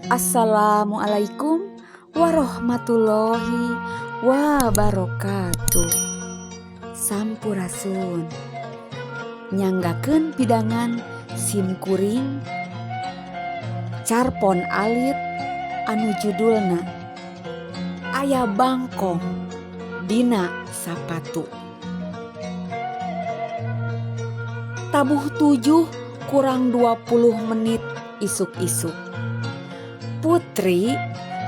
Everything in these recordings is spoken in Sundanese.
Assalamualaikum warahmatullahi wabarakatuh. Sampurasun. Nyanggakeun pidangan sim kuring carpon alit anu judulna Aya Bangkong Dina Sapatu. Tabuh 7 kurang 20 menit isuk-isuk. Putri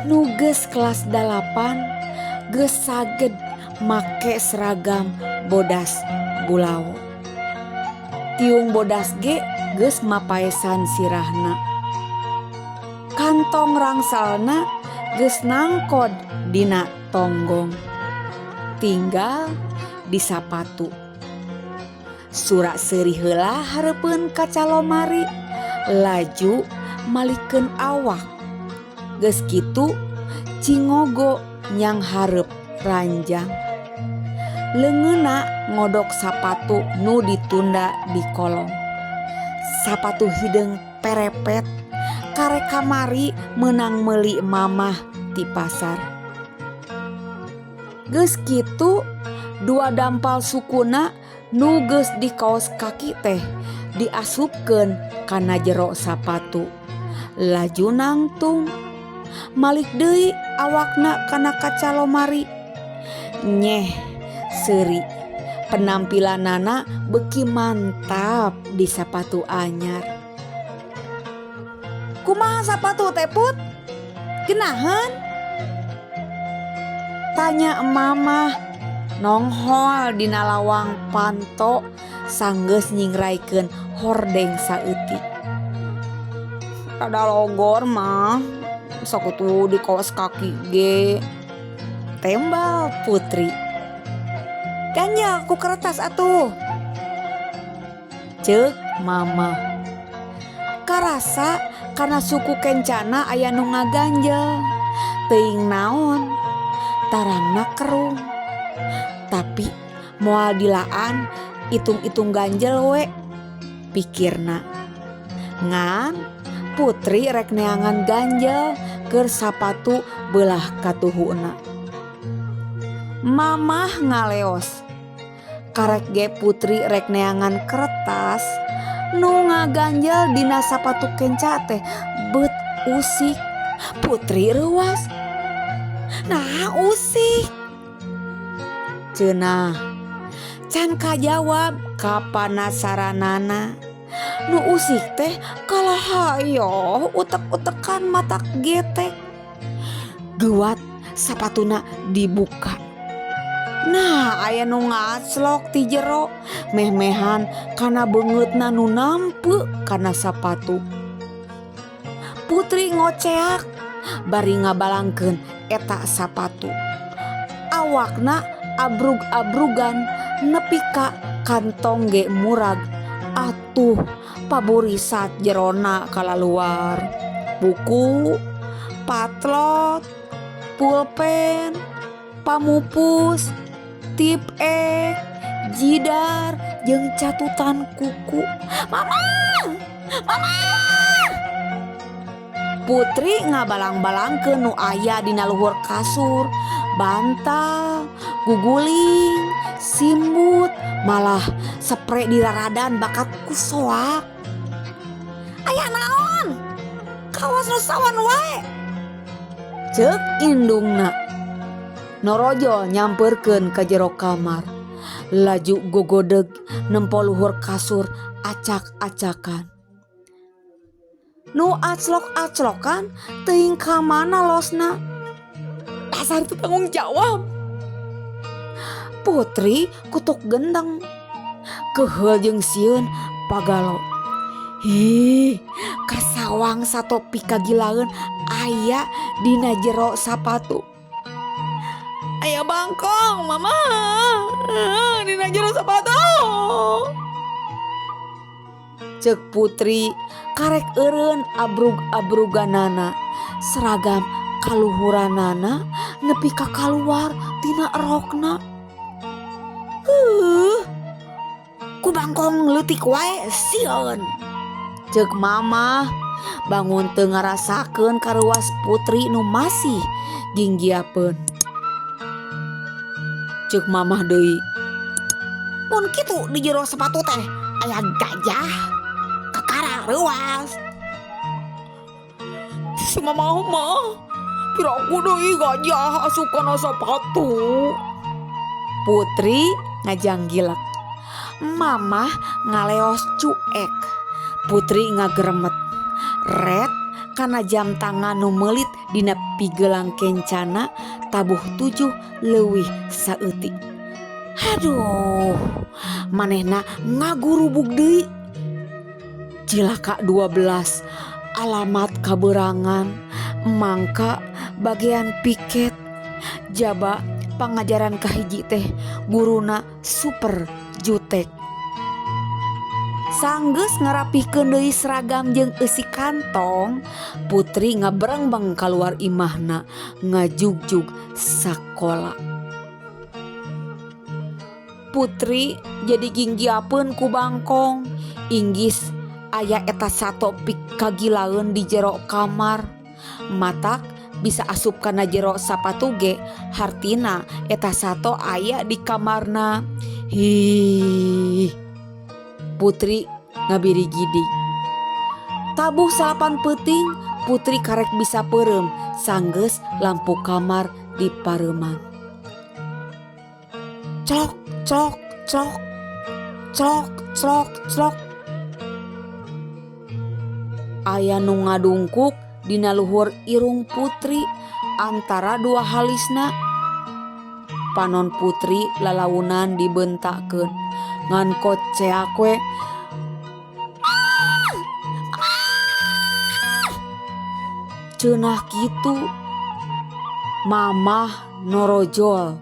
nu geus kelas 8 geus saged make seragam bodas bulao. Tiung bodas ge geus mapaesan sirahna. Kantong rangsalna geus nangkod dina tonggong. Tinggal di sapatu. Surak seuri heula hareupeun kaca lomari, laju malikeun awak. Geus kitu cingogo nyang hareup ranjang. Leungeunna ngodok sapatu nu ditunda di kolong. Sapatu hideung perepet karek kamari meunang meuli mamah ti pasar. Geus kitu dua dampal sukuna nu geus di kaos kaki teh diasupkeun kana jero sapatu. Laju nangtung malik deui awakna kana kaca lomari. Nyeh seuri penampilanana beuki mantap di sapatu anyar. Kumaha sapatu teh Put? Genahan? Tanya mamah nonghol dina lawang panto sanggeus nyingraikeun hordeng saeutik. Rada logor mah sakutu di kaos kaki ge. Tembal Putri. Ganjel ku kertas atuh. Ceuk mama. Karasa kana suku kencana aya nu ngaganjel. Teuing naon tarangna kerung. Tapi moal dilaan itung-itung ganjel we pikirna. Ngan Putri rek neangan ganjel keur sapatu beulah katuhuna. Mamah ngaleos. Karek ge Putri rek neangan kertas nu ngaganjel dina sapatu kenca teh beut usik. Putri reuas. Nah usik. Cenah can kajawab kapanasaranana. Nu usik teh kalah hayoh utek-utekan matak getek. Geuwat sapatuna dibuka. Nah aya nu ngaclok ti jero meh-mehan kana beungeutna nu nampe kana sapatu. Putri ngoceak bari ngabalangkeun eta sapatu. Awakna abrug-abrugan nepi ka kantong ge murag. Atuh paburisat jerona kalaluar. Buku, patlot, pulpen, pamupus, tip-ek, jidar, jeung catutan kuku. Mama! Mama! Putri ngabalang-balangkeun nu aya dina luhur kasur, bantal, guguling, simbut, malah spray diraradan bakat ku soak. Aya naon? Kawas nu sawan wae. Ceuk indungna. Norojol nyamperkeun ka jero kamar. Laju gogodeg nempo luhur kasur acak-acakan. Nu aclok-aclokan teuing ka mana losna. Dasar teu tanggung jawab. Putri kutuk gendeng. Keheul jeung sieun pagalo. Hih, kasawang sato pikagilaeun aya dina jero sapatu. Aya bangkong, mama. Dina jero sapatu. Ceuk Putri karek eureun abrug-abruganana. Seragam kaluhuranana nepi ka kaluar tina rokna. Ku bangkong leutik wae sieun. Ceuk mamah Bangun teu ngarasakeun kareuwas Putri nu masih ginggiapeun. Ceuk mamah deui. Mun kitu di jero sepatu teh aya gajah kakara reuwas. Si mamah mah piraku deui gajah asup kana sapatu. Putri ngajanggilek. Mamah ngaleos cuek. Putri ngageremet. Ret kana jam tangan nu meulit dina pigelang kencana tabuh tujuh leuwih saeutik. Haduh, manehna ngagurubug deui. Cilaka 12 alamat kaberangan mangka bagian piket jaba pangajaran kahiji teh guruna super jutek. Sanggeus ngarapihkeun deui seragam jeung eusi kantong, Putri ngabrengbeng kaluar imahna ngajugjug sakola. Putri jadi ginggiapeun ku bangkong, inggis aya eta sato pikagilaeun di jero kamar. Matak bisa asup kana jero sapatu ge hartina eta sato aya di kamarna. Hih. Putri ngabirigidig. Tabuh salapan peuting, Putri karek bisa peureum sanggeus lampu kamar dipareuman. Clok clok clok. Clok clok clok. Aya nu ngadungkuk dina luhur irung Putri antara dua halisna. Panon Putri lalaunan dibentakkeun ngan koceak we. Ceunah kitu mamah norojol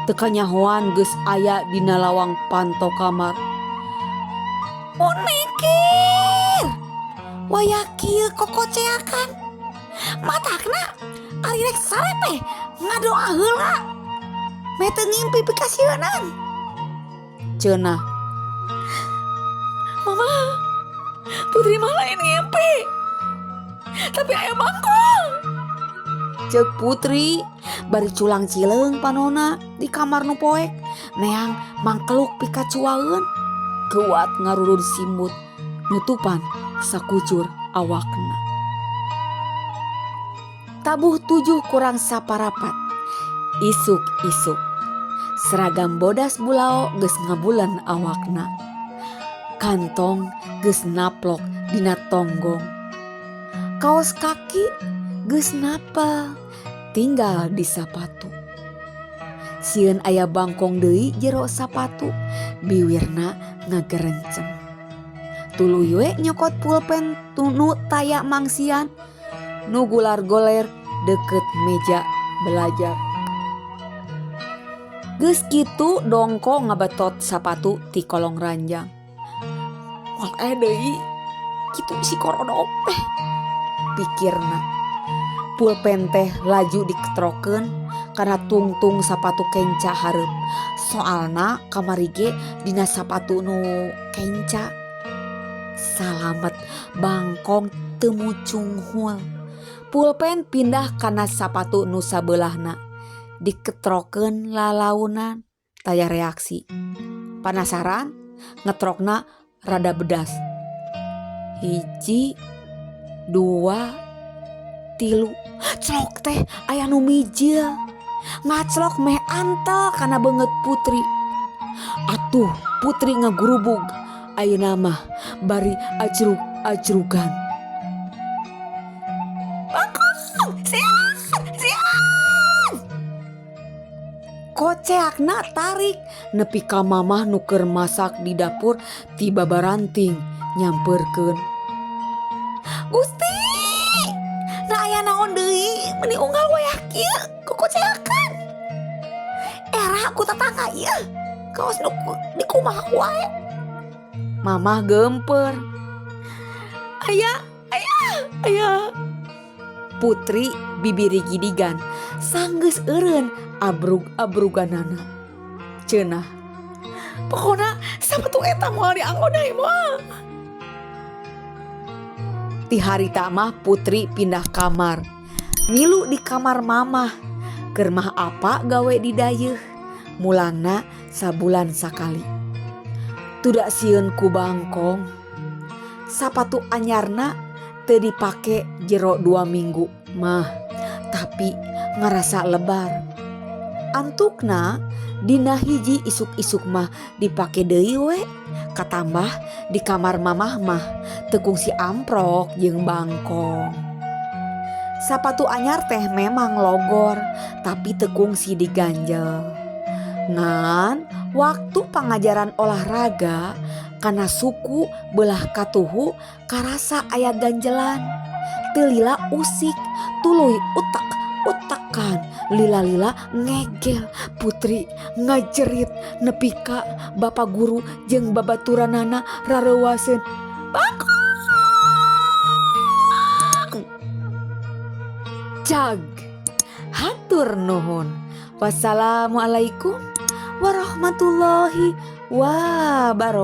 teu kanyahoan geus aya dina lawang panto kamar. Mun mikir wayah kieu kokoceakan matakna ari rek sare teh ngadoa heula meh teu ngimpi pikasieunan. Ceunah mama Putri mah lain ngimpi tapi aya bangkong. Ceuk Putri bari culang cileung panona di kamar nu poek neang mangkeluk pikacuaeun kuat ngarurud simut nutupan sakujur awakna. Tabuh 7 kurang saparapat isuk-isuk seragam bodas bulao geus ngabulan awakna. Kantong geus naplok dina tonggong. Kaos kaki geus napel tinggal di sapatu. Sieun aya bangkong deui jero sapatu, biwirna ngagerencem. Tuluy we nyokot pulpen nu taya mangsian nu gular-goler deukeut meja belajar. Geus kitu dongko ngabetot sapatu ti kolong ranjang. Moal aya deui kitu si korodok teh pikirna. Pulpen teh laju diketrokeun kana tungtung sapatu kenca hareup. Soalna kamari ge dina sapatu nu kenca. Salamet bangkong teu mucunghul. Pulpen pindah kana sapatu nu sabeulahna. Diketrokeun lalaunan taya reaksi. Panasaran ngetrokna rada bedas. 1, 2, 3. Clok teh aya nu mijil. Ngaclok meh antel kana beungeut Putri. Atuh Putri ngagurubug ayeuna mah bari ajrug-ajrugan. Bangkong, sian, sian. Koceakna tarik nepi ka mamah nu keur masak di dapur tiba baranting nyamperkeun. Gusti, nah aya naon deui meuni unggal wayah kieu kokoceakan. Era ku tetangga ieu kaos nu dikumaha wae. Mamah gemper. Aya, aya, aya. Putri bibiri gidigan sanggeus eureun abrug-abruganana. Ceunah. Pokona sapatu eta moal dianggo deui moal. Ti harita mah Putri pindah kamar. Ngilu di kamar mamah. Keur mah apa gawe di dayeuh. Mulangna sabulan sakali. Tuda sieun ku bangkong. Sapatu anyarna teu dipake jero 2 minggu mah, tapi ngarasa lebar. Antukna dina hiji isuk-isuk mah dipake deui we. Katambah di kamar mamah mah teu kungsi amprok jeung bangkong. Sapatu anyar teh memang logor, tapi teu kungsi diganjel. Ngan waktu pangajaran olahraga kana suku belah katuhu karasa aya ganjelan. Teu lila usik, tuluy utek-utekan, lila-lila ngegel. Putri ngajerit nepi ka bapa guru jeung babaturanana rareuwaseun. Bangkong! Cag. Hatur nuhun. Wassalamualaikum warahmatullahi wabarakatuh.